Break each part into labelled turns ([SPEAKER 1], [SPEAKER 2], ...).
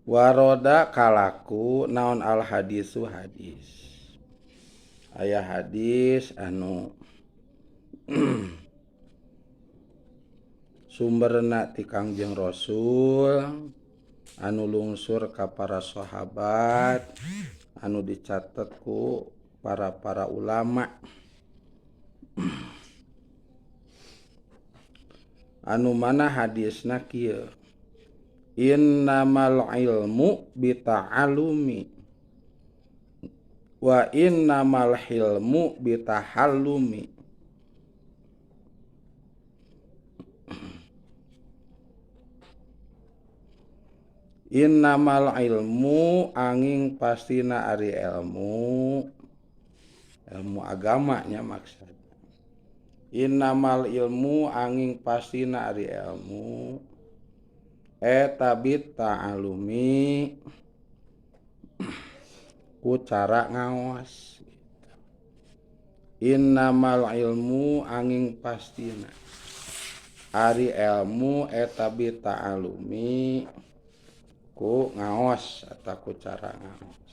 [SPEAKER 1] Waroda kalaku naon al hadisu hadis. Aya hadis anu sumberna ti Kangjeng Rasul anu lungsur ka para sahabat anu dicatet ku para ulama anu mana hadisna kieu innamal ilmu bita'alumi wa innamal hilmu bitahallumi. Innamal ilmu angin pastina ari ilmu, ilmu agamanya maksud. Innamal ilmu angin pastina ari ilmu eta bita'alumi ku cara ngaos. Innamal ilmu angin pastina ari ilmu eta bita'alumi ku ngaos atau ku cara ngaos.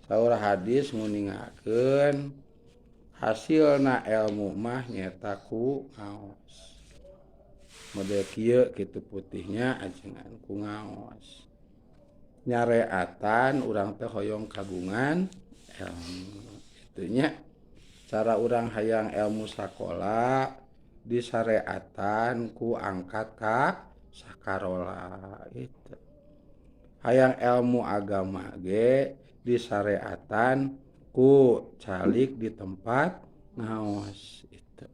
[SPEAKER 1] Saur hadis nguningakeun hasilna ilmu mah nyata ku ngaos. Model kieu kitu putihnya ajengan ku ngaos. Nyareatan urang teh hoyong kagungan ilmu. Kitu nya cara urang hayang ilmu sakola disareatan ku angkat ka sakarola gitu. Hayang ilmu agama ge disareatan ku calik di tempat ngaos itu.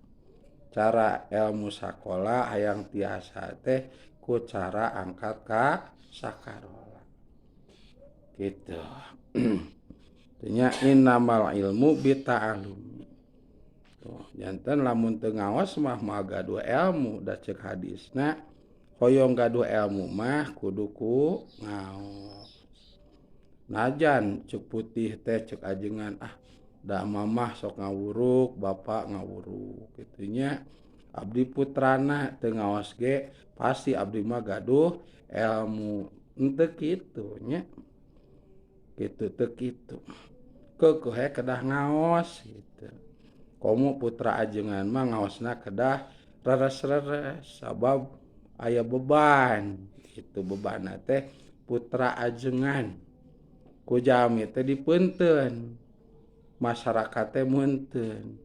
[SPEAKER 1] Cara ilmu sakola hayang tiasa teh ku cara angkat ka sakarola gitu. Nya innamal ilmu bita'alumi. Tuh, janten lamun teu ngaos mah moal gaduh ilmu da ceuk hadisna hoyong gaduh ilmu mah kudu ku ngaos. Najan ceuk putih teh ceuk ajengan ah da mamah sok ngawuruk, bapak ngawuruk kitu nya. Abdi putrana teu ngaos ge pasti abdi mah gaduh ilmu. Henteu kitu nya. Kitu teu kitu. Keukeuh he kedah ngaos kitu. Komo putra ajengan mah ngaosna kedah reres-reres sabab aya beban. Itu bebanna teh putra ajengan. Ku jalmi teh dipeunteun. Masyarakat teh meunteun.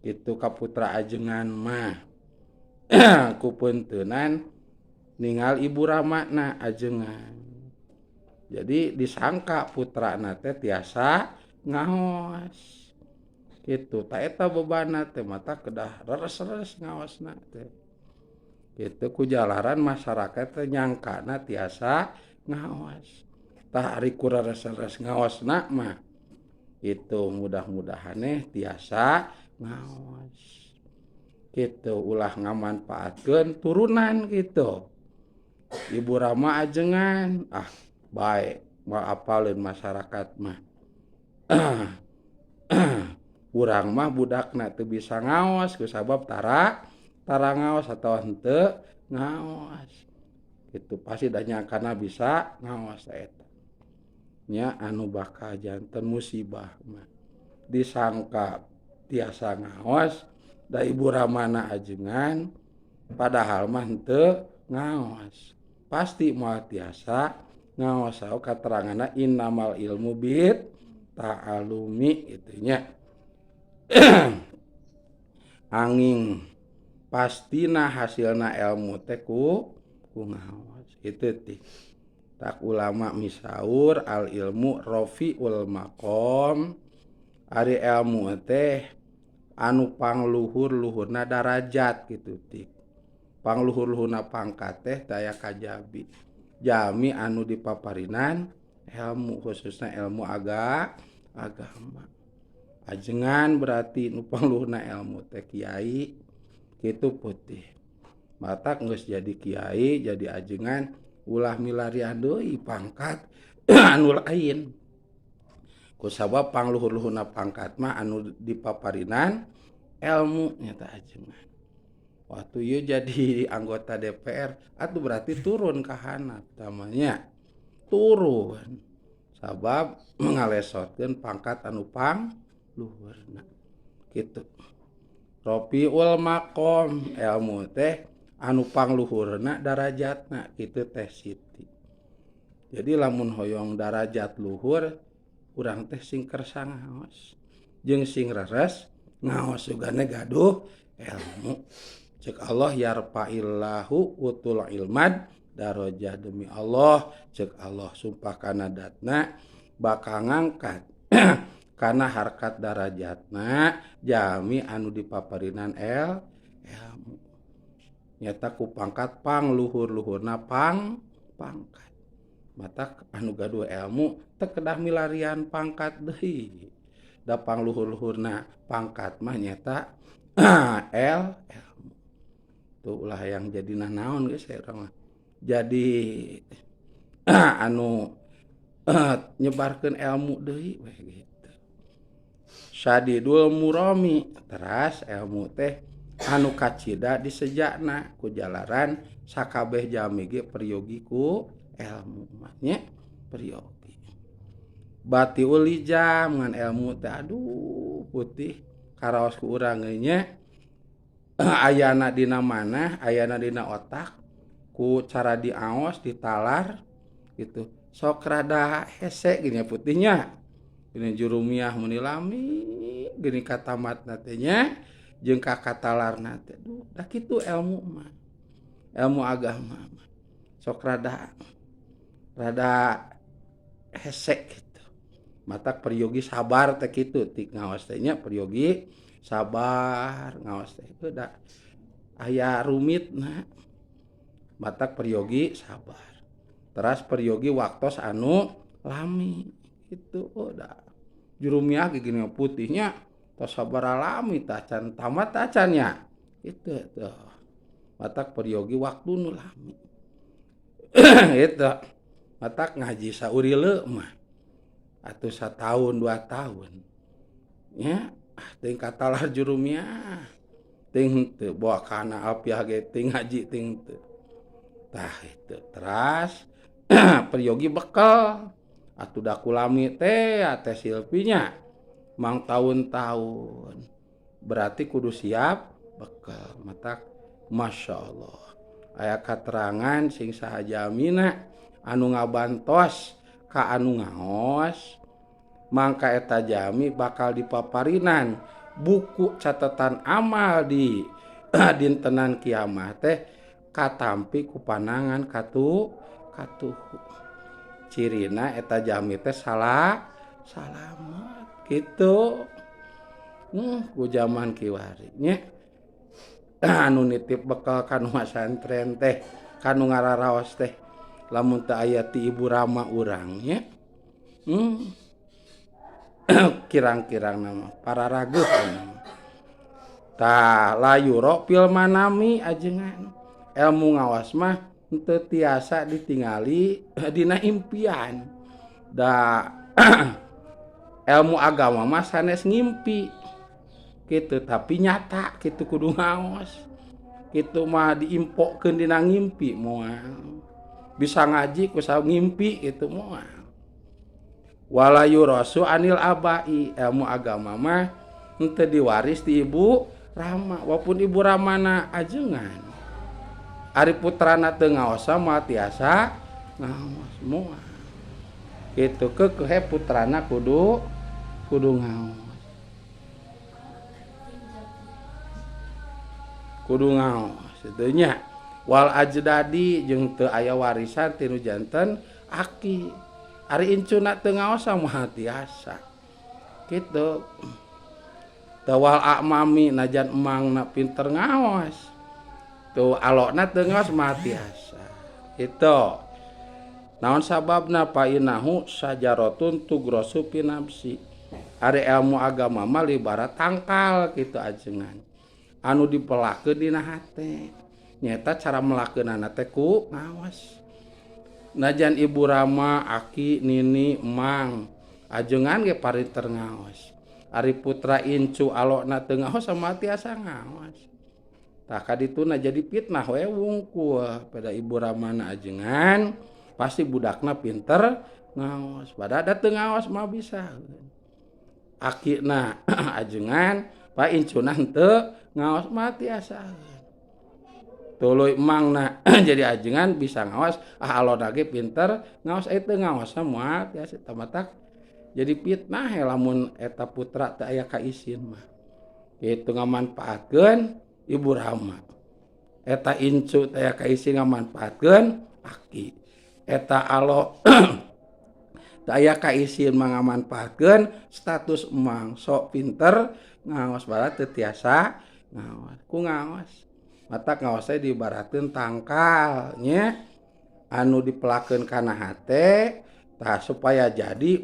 [SPEAKER 1] Kitu ka putra ajengan mah. Ku peunteunan ningal ibu ramana ajengan. Jadi disangka putrana teh tiasa ngaos. Kitu ta eta bebanna teh mata kedah reres-reres ngaosna teh. Kitu ku jalaran masyarakat teh nyangkana tiasa ngaos. Tah ari ku reres-reres ngaosna mah itu mudah-mudahan tiasa ngaos. Kitu ulah ngamanfaatkeun turunan kitu. Ibu Rama ajengan ah bae moal apaleun masyarakat mah. Urang mah budakna teu bisa ngaos ku sabab tara ngaos atawa henteu ngaos. Kitu pasti da nyangkana bisa ngaos eta. Nya anu bakal janten musibah mah. Disangka tiasa ngaos da ibu ramana ajengan padahal mah henteu ngaos. Pasti moal tiasa ngaos saur kateranganna innamal ilmu bit ta'alumi kitu nya. Angin pastina hasilna ilmu teh ku ngaos kitu teh. Tak ulama misaur al ilmu rafiul maqam ari ilmu teh anu pangluhur-luhurna darajat kitu teh. Pangluhur-luhurna pangkat teh daya kajabi. Jami anu dipaparinan ilmu khususna ilmu agama. Ajengan berarti nu pangluhurna ilmu teh kiai kitu putih. Matak geus jadi kiai jadi ajengan ulah milarian deui pangkat anu lain. Kusabab pangluhur-luhurna pangkat mah anu dipaparinan ilmu nyata ajengan. Waktu ieu jadi anggota DPR atuh berarti turun ka handap tamanya. Turun sabab ngalesotkeun pangkat anu pang luhurna kitu. Rafiul maqam ilmu teh anu pangluhurna darajatna kitu teh Siti. Jadi lamun hoyong darajat luhur urang teh sing kersa ngaos jeung sing reres ngaos sugane gaduh ilmu. Cek Allah yarfa'illahu utul ilmad darajah, demi Allah cek Allah sumpah kana datna bakal ngangkat kana harkat darajatna jami anu dipaparinan ilmu. Nyata ku pangkat pang luhur-luhurna pang pangkat. Mata anu gaduh ilmu teu kedah milarian pangkat deui. Da pang luhur-luhurna pangkat mah nyata ilmu. Tuh ulah yang jadi nanaon geus urang mah. Jadi anu nyebarkeun ilmu deui weh gitu. Sadidul murami teras ilmu teh anu kacida disejakna ku jalaran sakabeh jalmi ge peryogi ku ilmu mah nya peryogi. Batiul lijam ngan ilmu teh aduh putih karaos ku urang ge nya ayana dina manah ayana dina otak ku cara diaos ditalar gitu sok rada hese gini putihnya gini jurumiah meni lami gini katamatna teh nya jeung ka katalarna teh duh da kitu ilmu mah ilmu agama mah sok rada hese gitu. Matak peryogi sabar teh kitu tik ngaos teh nya peryogi sabar ngaos teh heuh da aya rumitna. Matak peryogi sabar teras peryogi waktos anu lami gitu. Oh da jurumiah ge gini putihnya tos sabaraha lami tah can tamat acan nya itu tuh. Matak peryogi waktu nu lami itu. Matak ngaji saurileu mah atuh satahun 2 tahun nya teuing katalar jurumiah teuing henteu bawa kana alfiah ge teuing ngaji teuing henteu. Tah itu teras peryogi bekal atuh da kulami teh teh silpinya mang tahun-tahun berarti kudu siap bekal. Matak Masya Allah aya katerangan sing saha jamina anu ngabantos ka anu ngaos mangka eta jami bakal dipaparinan buku catatan amal di dintenan kiamah teh katampi ku panangan katuhu. Cirina eta jami teh salamat gitu. Ku zaman kiwari nya anu nitip bekal kanu masantren teh kanu ngararaos teh lamun teu aya ti ibu rama urang nya. Kirang-kirang nama pararaguh nama. Tah layuro fil manami ajengan ilmu ngawas mah henteu tiasa ditingali dina impian. Da ilmu agama mah sanes ngimpi gitu tapi nyata gitu kudu ngaos. Kitu mah diimpokeun dina ngimpi moal. Bisa ngaji ku ngimpi gitu moal. Wala yurasu anil abai ilmu agama mah henteu diwaris ti ibu rama walaupun ibu ramana ajengan. Ari putrana teu ngaos mah tiasa ngaos moal. Kitu keukeuhe putrana kudu ngaos. Kudu ngaos kitu nya. Wal ajdadi jeung teu aya warisan ti nu janten aki. Ari incuna teu ngaos mah tiasa. Kitu. Tawal akmami najan emangna pinter ngaos. Tuh alokna teu ngaos mah tiasa. Kitu. Naon sababna fa innahu sajaratun tugrosu fi nafsi. Ari ilmu agama mah ibarat tangkal kitu ajengan. Anu dipelakeun dina hate. Nyata cara melakeunana teh ku ngaos. Najan ibu rama, aki, nini, emang ajengan ge parinter ngaos. Ari putra incu alokna teu ngaos sama tiasa ngaos. Tah kadituna jadi fitnah we wungkul pada ibu ramana ajengan Pasti budakna pinter ngaos, padahal da teu ngaos mah bisa. Akina ajengan, pak incuna henteu ngaos mah tiasa. Tuluy emangna jadi ajengan bisa ngaos, ah alona ge pinter ngaos, teu ngaosna moal tiasa. Tah matak jadi fitnah lamun eta putra teu aya kaisin mah. Kitu ngamanfaatkeun ibu rama. Eta incu teu aya kaisin ngamanfaatkeun aki. Eta alo teu aya kaisin mah ngamanfaatkeun status emang sok pinter ngaos, padahal teu tiasa ngaos. Ku ngaos. Matak ngaos teh diibaratkeun tangkal nya anu dipelakeun kana hate tah supaya jadi,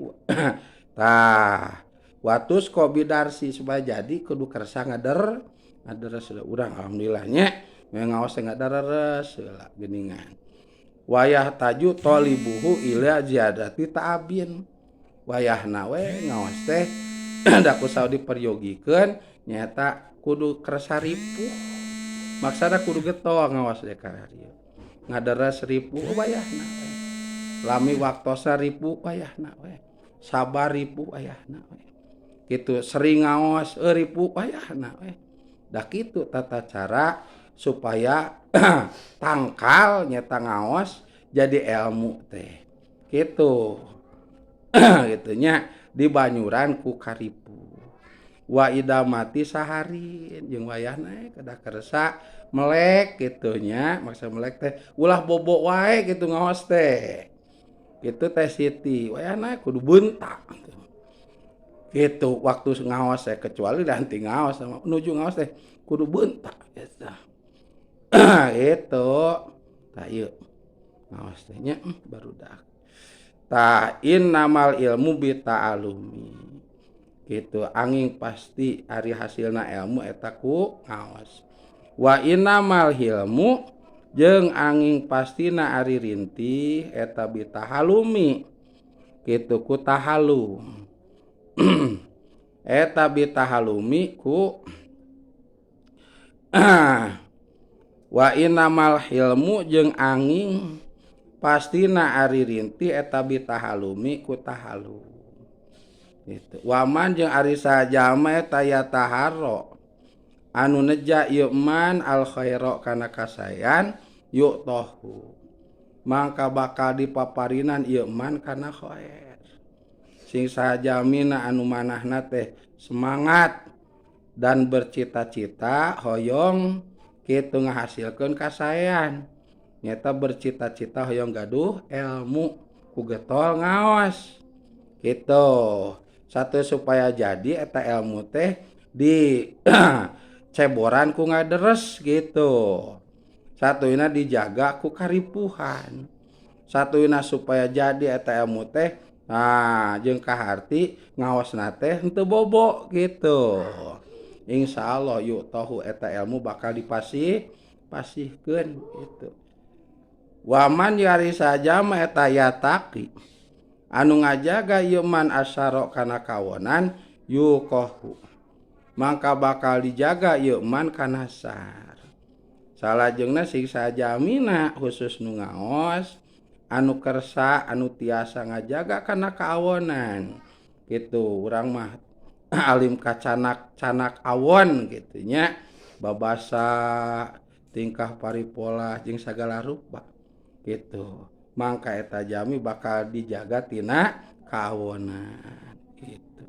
[SPEAKER 1] tah watus kobidarsi supaya jadi kudu kersa ngaderes. Urang alhamdulillah nya ngaos teh ngadareres heula geuningan. Wayah taju tolibuhu ila ziyadati ta'abin, wayahna we ngaos teh da ku saur diperyogikeun nyaeta kudu kersa ripuh, maksana kudu getol ngaos teh kararieu ngaderes ripuh wayahna we, lami waktosna ripuh wayahna we, sabar ripuh wayahna we, kitu sering ngaos ripuh wayahna we. Da kitu tata cara supaya tangkal nyata ngaos jadi ilmu teh kitu, kitu nya dibanyuran ku karipuh. Wa idamati saharin, jeung wayahna kedah kersa melek kitu nya. Maksud melek teh ulah bobo wae kitu ngaos teh kitu teh Siti, wayahna kudu beunta gitu waktu ngaos teh, kecuali nanti ngaos menuju ngaos teh kudu beunta gitu. Itu tah ieu ngaos teh nya barudak. Tah, innamal ilmu bita'alumi gitu, angin pasti ari hasilna ilmu eta ku ngaos. Wa innamal hilmu, jeung angin pastina ari rintih eta bitahalumi kitu ku tahalum, eta bitahalumi ku. Wa innamal hilmu, jeung angin pastina ari rintih eta bitahalumi ku tahalum gitu. Waman, jeung ari sajalma eta yataharro anu neja ieu man al khaira kana kasayan, yu'tahu mangka bakal dipaparinan ieu man kana khair. Sing sajamina anu manahna teh semangat dan bercita-cita hoyong kitu ngahasilkeun kasaean, nyata bercita-cita hoyong gaduh ilmu ku getol ngaos gitu. Satu supaya jadi eta ilmu teh di ceboran ku ngaderes gitu, satuna dijaga ku karipuhan, satuna supaya jadi eta ilmu teh, nah jeung kaharti ngaosna teh henteu bobo gitu. Insya Allah yu'tahu eta ilmu bakal dipasih pasihkeun gitu. Waman yari saja mah eta yataki anu ngajaga ieu man asyara kana kawonan, yuqahu mangka bakal dijaga ieu man kana sar. Salajengna sing sajamina khusus nu ngaos anu kersa anu tiasa ngajaga kana kaawonan gitu. Urang mah alim kacanak canak awon gitu nya, babasa, tingkah paripola jeung sagala rupa gitu, mangka eta jami bakal dijaga tina kaawonan gitu.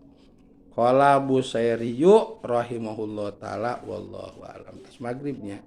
[SPEAKER 1] Qala Busairiyu rahimahullah taala, wallahu alam. Tos magribnya.